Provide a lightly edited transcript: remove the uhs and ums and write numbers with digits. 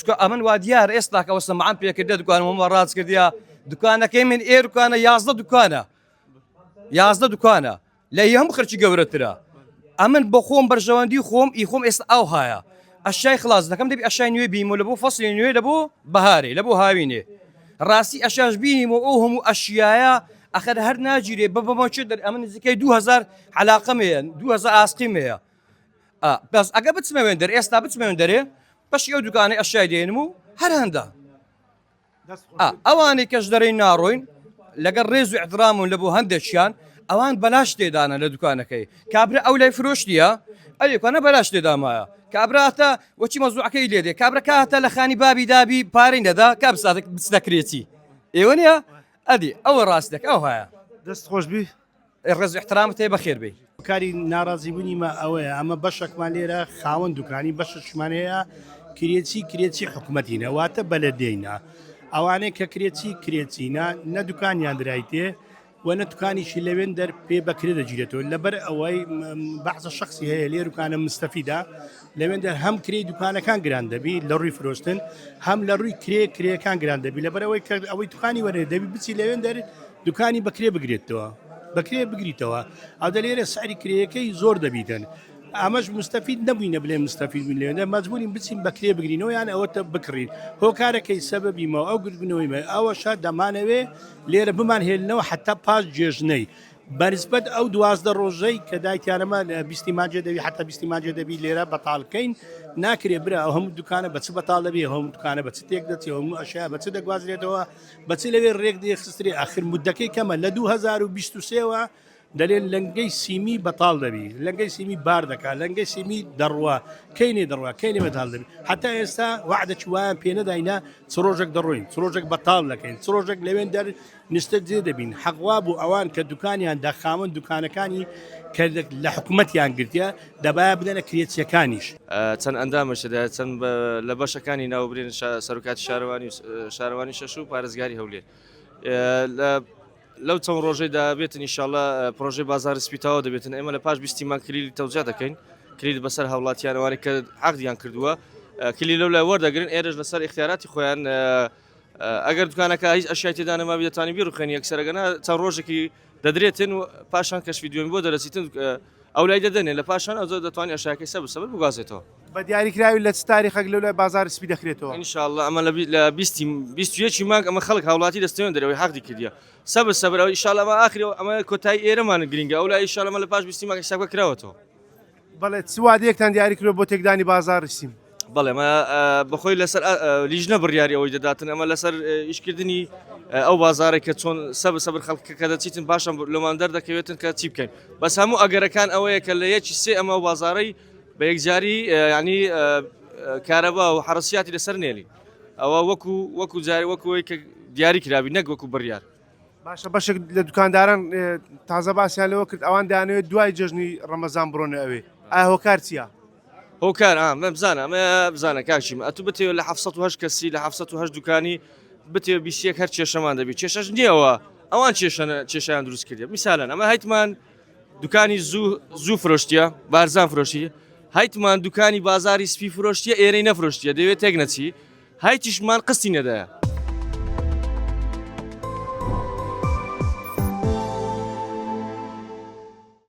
چونکە ئەمن وا دیار ئێستا کە وەسە معام پێکردە دوکانم وە ڕاست کردیا دوکانەکەی من ئێ دوکانە 11 دوکانە 11 دوکانە لە هەموو خەرکی گەورەترە ئەمن بۆ خۆم بەرژەوەندی خۆم ئی خۆم ئێستا ئەو هاە ئەشای خلاص دەکەم دەبی ئەشای نوێ بیم و لە بۆ فەسلی نوێ لە بۆ بەهارێ لە بۆ هاوینێ ڕاستی ئەشاش بینیم و ئەو هەموو ئەشیایە ئەخەر هەر ناگیرێ بە بەمە چ دەر ئەمن نزیکەی 2000 علاقەم هەیە 2000 ئاسقیم هەیە بەس ئەگە بچمە وێن دەر ئێستا بچمە وێن دەرێ بەشی ئەو دوکانەی ئەشای دێنم و هەر هەندە ئەوانەی کەش دەرێن ناڕۆین لەگەڵ ڕێز و احترامون لە بۆ هەندێکیان ئەوان بەلاش تێدانە لە دوکانەکەی کابرا ئەو لای فرۆشتیە ئەوێکانە بەلاش تێدامایە کابراتە وەچی مەزوعەکەی لێ دێ کابرا کاتە لە خانی بابی دابی پارەی نەدا کا بچنەکرێتی ئێوە نیە ئەدی ئەوە ڕاست دەک ئەو هەیە دەست خۆش بی ڕێز و احترامت هەیە بەخێر بێی. هۆکاری ناڕازیبوونی مە ئەوەیە ئەمە بەشێکمان لێرە خاوەن دوکانی بەشێکمان هەیە کرێچی کرێچی حکومەتینە واتە بەلەدێینە ئەوانەی کە کرێچی کرێچینە نە دوکانیان درایتێ و نە دوکانیشی لەوێن دەر پێ بەکرێ دەگیرێتەوە لەبەر ئەوەی بەعزە شخصی هەیە لێروکانە مستەفیدا لەوێن دەر هەم کرێی دوکانەکان گران دەبی لە ڕووی فرۆشتن هەم لە ڕووی کرێ کرێەکان گران دەبی لەبەرەوەی کە ئەوەی دوکانی وەرێ دەبی بچی لەوێن دەر دوکانی بەکرێ بگرێتەوە بەکرێ بگریتەوە ئەودە لێرە سعری کرێیەکەی زۆر دەبیتن ئەمەش مستەفید نەبووینە بلێ مستەفید بووین لێنە مەجبورین بچین بەکرێ بگرینەوە یان ئەوەتە بکڕین هۆکارەکەی سەبەبی مەوە ئەو گربنەوەی مە ئەوەشە دەمانەوێ لێرە بمان هێلنەوە حتا پاش جێژنەی بەنسبەت ئەو 12 ڕۆژەی کە دایتیانەمە بیستی ماجێ دەبی حتا بیستی ماجێ دەبی لێرە بەتاڵکەین ناکرێ برا ئەو هەموو دوکانە بە چ بەتاڵ دەبی هەموو دوکانە بە چ تێک دەچێ هەموو ئەشیا بە چ دەگوازرێتەوە بە چ لەوێ ڕێک دێخسترێ ئاخر مدەکەی کەمە لە 2023 وە دەلێن لەنگەی سیمی بەتاڵ دەبی لەنگەی سیمی بار دەکا لەنگەی سیمی دەڕوا کەینێ دەڕوا کەینێ بەتاڵ دەبی حتا ئێستا وعدە وایان پێ نەداینە چ ڕۆژێک دەڕۆین چ ڕۆژێک بەتاڵ دەکەین چ ڕۆژێک لەوێن دەر نیشتە جێ دەبین حەق وابوو ئەوان کە دوکانیان دا خاوەن دوکانەکانی کە لە حکومەتیان گرتیە دەبایە بدەنە کرێچیەکانیش. چەند ئەندامش تێدایە چەند لە بەشەکانی ناوبرێن سەرۆکاتی شارەوانی شارەوانی شەش و پارێزگاری هەولێر لە لەو چەند ڕۆژەی دابێتن ئیشاڵە پرۆژەی بازاری سپیتاوە دەبێتن ئێمە لە پاش بیستی مان کلیلی تەوزیع دەکەین کلیل بەسەر هاوڵاتیانەوانی کە عقدیان کردووە کلی لەو لای وەردەگرن ئێرەش لەسەر اختیاراتی خۆیان ئەگەر دوکانەکە هیچ ئەشیای تێدا نەمابی دەتوانی بیڕوخێنی یەکسەر ئەگەر نا چەند ڕۆژێکی دەدرێتن و پاشان کەشفی دوێن بۆ دەرەچیتن ئەو لای دەدەنێ لە پاشان ئەو دەتوانانی ئەشیاکەی سەبر سەبر بگوازێتەوە. بە دیاریکراوی لە چ تاریخێک لەو لای بازاڕی سپی دەکرێتەوە؟ ان شاء اللە ئەمە لە بیستی 21 مانگ ئەمە خەڵک هاوڵاتی دەستێن دەرەوەی حەقی کردیە سەبر سەبر ئەو ان شاء اللە ئەمە ئاخری ئەمە کۆتایی ئێرەمان گرنگە ئەو لای ان شاء اللە ئەمە لە پاش بیستی مانگ حسابکە کراوەتەوە. بەڵێ چ وادەیەکتان دیاری کردوە بۆ تێکدانی بازاڕی سیم؟ بەڵێ ئەمە بەخۆی لەسەر لیژنە بڕیاری ئەوەی دەداتن ئەمە لەسەر ئیشکردنی ئەو بازارێک کە چۆن سەبر سەبر خەڵک کە دەچیتن باشە لەمان دەردەکەوێتن کە چی بکەین بەس هەموو ئەگەرەکان ئەوەیە کە لە یەکی سێ ئەمە بازارەی بە یەکجاری ینی کارەبا و حرەسیاتی لەسەر نێلی ئەوە وەکو وەکو جاری وەکوەی کە دیاری کرابی نەک وەکو بڕیار باشە بەشێک لە دوکانداران تازە باسیان لەوە کرد ئەوان دەیانەوێت دوای جەژنی ڕەمەزان بڕۆنە ئەوێ ئایا هۆکار چییە؟ هۆکار ئا من بزانە ئەمە بزانە کاکشیم ئەتو بتەوێت لە 708 کەسی لە 708 دوکانی بتەوێت 21 هەر کێشەمان دەبی کێشەش نییەوە ئەوان کێشەنە کێشیان دروست کردی میسالەن ئەمە هەیتمان دوکانی زوو زوو فرۆشتیە بارزان فرۆشی هەیتمان دوکانی بازاری سپی فرۆشتیە ئێرەی نەفرۆشتیە دەوێت تێک نەچی هەیتیشمان قستی نەدایە.